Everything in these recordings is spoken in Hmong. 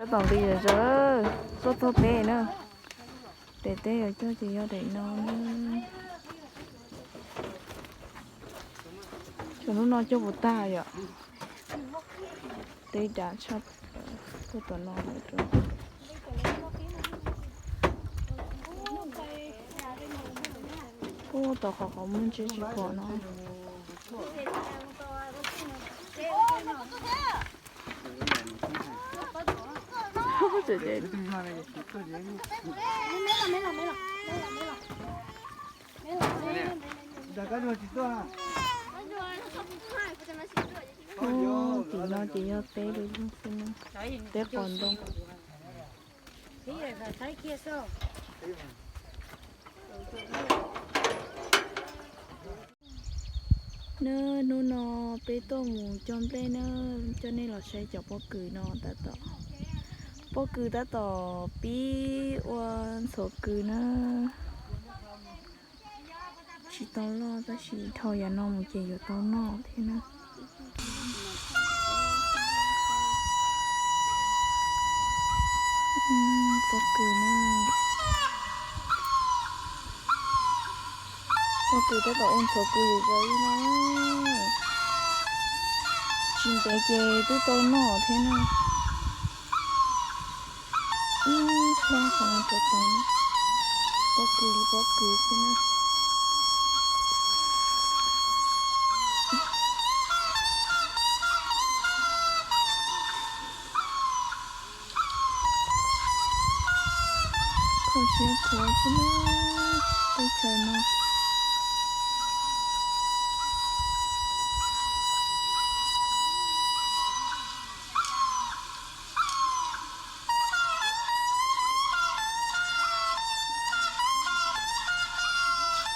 Tab tom nqis zom zaws tuaj txog teb na. Daim teb yuav cog ces yog daim no. Cov hnub no cog puas tag yom? Teb dav tshaj, tuaj tom no lawm rau. Puag tom qhov qhov muag ntsia tsis pom no. Ub, tim no ces yog teb li lug xwb na, teb qos ntoo. Na, hnub no peb tuaj mus cog nplej na, coj nej los saib cov pob kws no tab tom, pob kws tab tom pib ua ntxhov kws na. Tsis tau loj tab sis dhau yav no mus ces yuav tau noj thiab na. Pob kws na, pob kws tab tom ua ntxhov kws zom zaws li no. Tsis ntev ces twb tau noj thiab na. Ib hlob qhov no rau tod na, pob kws li pob kws xwb na. Kho siab khuav xwb na, teb chaws no.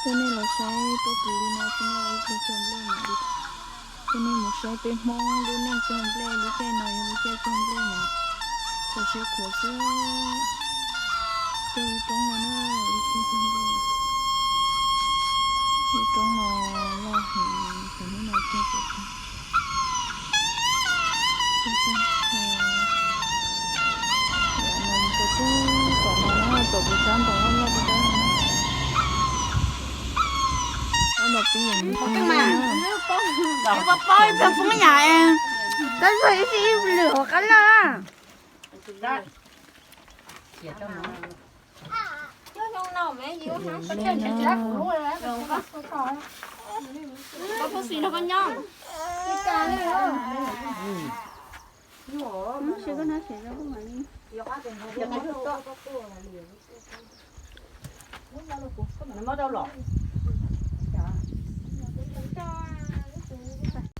Coj nej los saib pob kws li no xwb na, ib pliag cog nplej mam li, coj nej mus saib peb Hmoob lub neej cog nplej, lub caij no yog lub caij cog nplej mas kho siab khuav xwb. Cog lub roob no na, lub caij cog nplej, lub roob no loj heev, cov hnub no cog pem, cog tag nrho. Yav no mus rau pem tom no na, tom kuv sab ntaus loj loj pem no na. Tab tom pib yus mus txog na. Pab pab ib pliag poob yam, tab sis ib ib lwm hauv qab laj.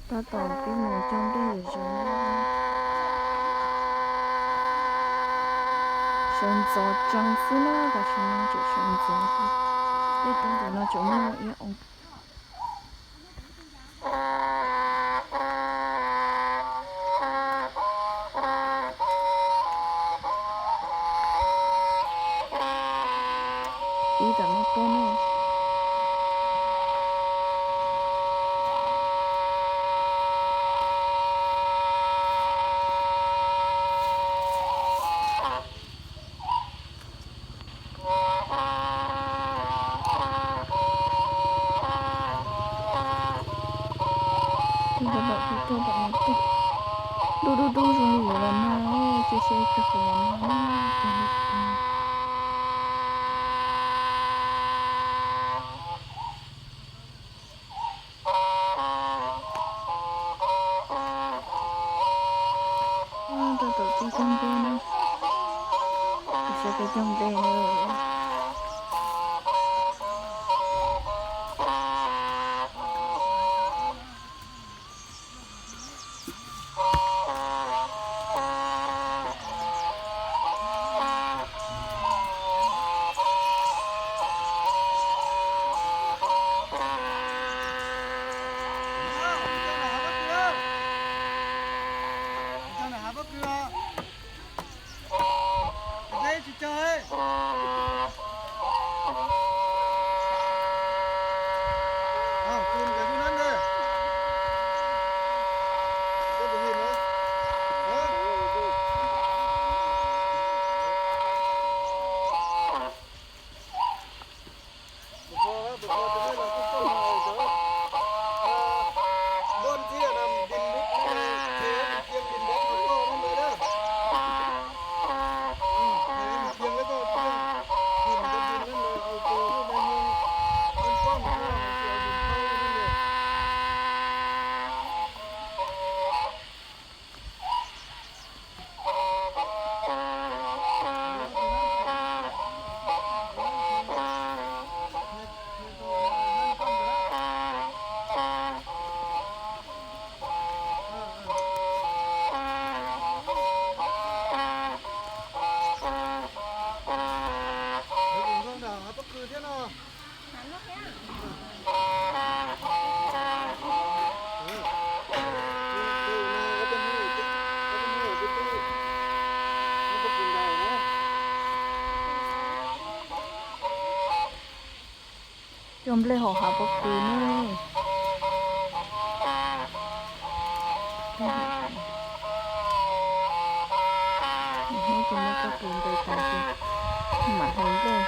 Tab tom pib mus cog nplej zom zaws na. Sawv ntxov tsees xwb na, tam sim no tseem sawv ntxov, tej roob ntawm no tseem muaj ib oo. Ib tam no tuaj na. Tus ntawd tuaj tom no tuaj. Dub dub dub zoo li yuav los nag, cia saib ib pliag puas los nag na. Rau tom teb cog nplej na, saib peb cog nplej na. Nplej hauv hav pob kws ne. Hnub tsis muaj pob kws nte tas ces mam hlais nplej.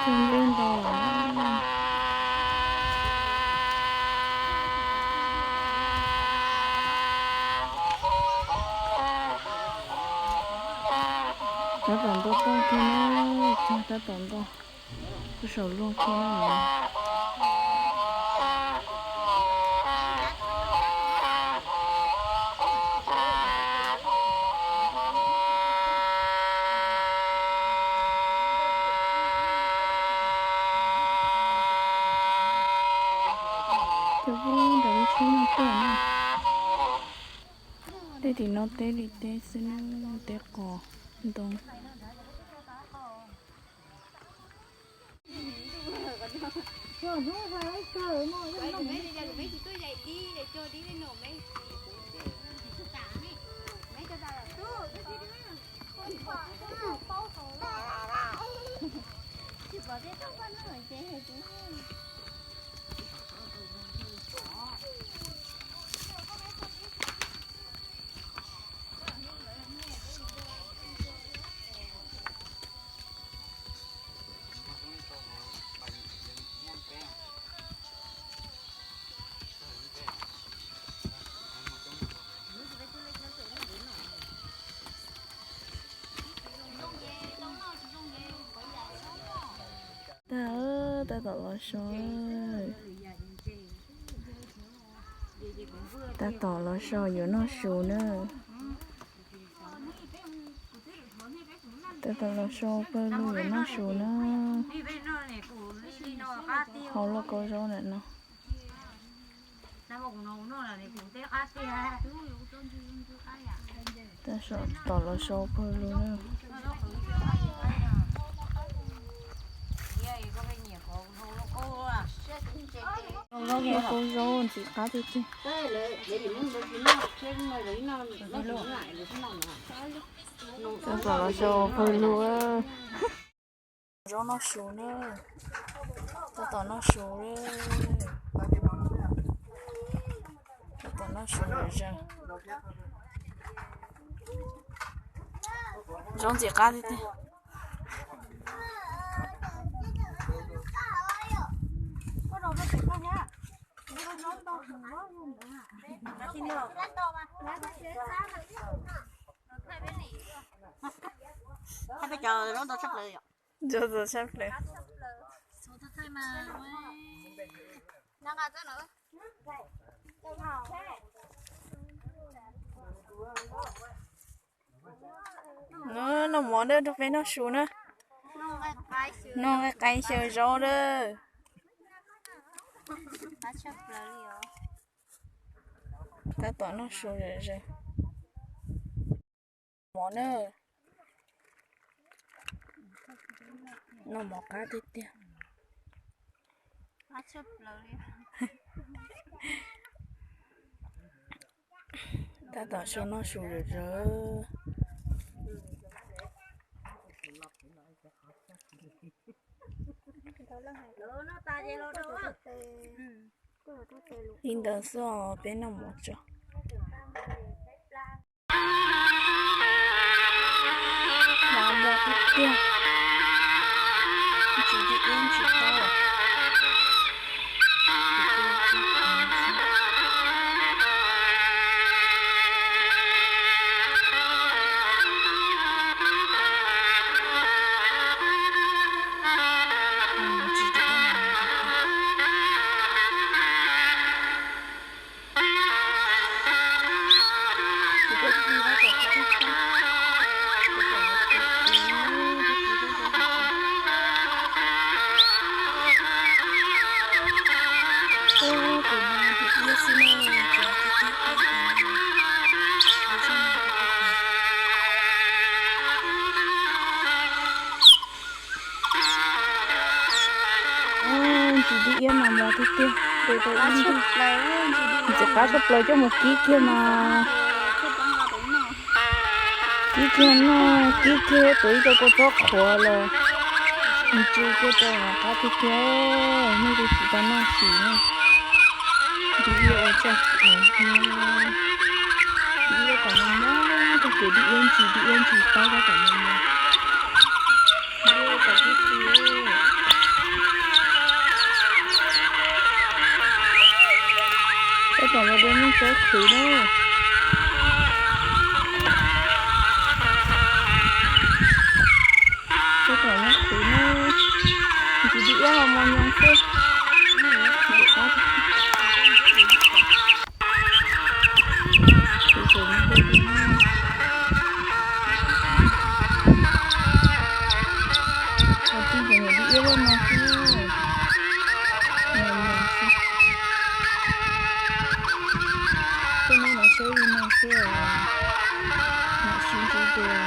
Cog nplej ntau lawm. Tab tom nto tooj kiag na, cog tab tom nto. Kuj saum luaj kiag na. Cov phooj ywg nrog lub tsheb no tuaj na. Tej tim no teb li teb xwb na, teb qos ntoo. Tag, tab tom los so. Tab tom los so yuav noj su na. Tab tom los so pawg lug yuav noj su na. Hau lauj kaub zaub ntawm no. Tab tom los so pawg lug na. Lauj kaub zaub ntxim qab tiag tiag. Tab tom los so pawg lug. Zaub noj su na. Tab tom noj su. Tab tom noj su zom zaws. Zaub ntxim qab tiag tiag. Zaub ntau tshaj plaws. Noj mov na, rau peb noj su na. Noj nqaij qai xyaw zaub na. Tab tom noj su zom zaws. Mov na. Noj mov qab tiag tiag. Tab tom sau noj su zom zaws. Li ntawd xwb os, peb noj mov tso. Hnav npua tiag tiag. Tsis dim ib tsis tau. iab no mos tiag tiag. Ntxim qab tshaj plaws coj mus kib kiag mas. Kib kiag noj, kib kiag tuav ib co kua txob qhuav los ntsu kiag rau qab tiag tiag. Nej tus tsis tau noj sim na. Di iab ua txoj qhuav, di iab kom no na, txoj kev di iab ntsis, di iab ntsis taub kom no na. Tab tom los dua neeg txawb qhwv na. Tab tom nyob qhwv na. Ntsis di iab los mos nyoos xwb. Qhwv saum no dua. Qhov twg ces niam di iab loj no xwb. Mos nyoos xwb. Tej neb los saib li no xwb os. Mam sib ntsib dua.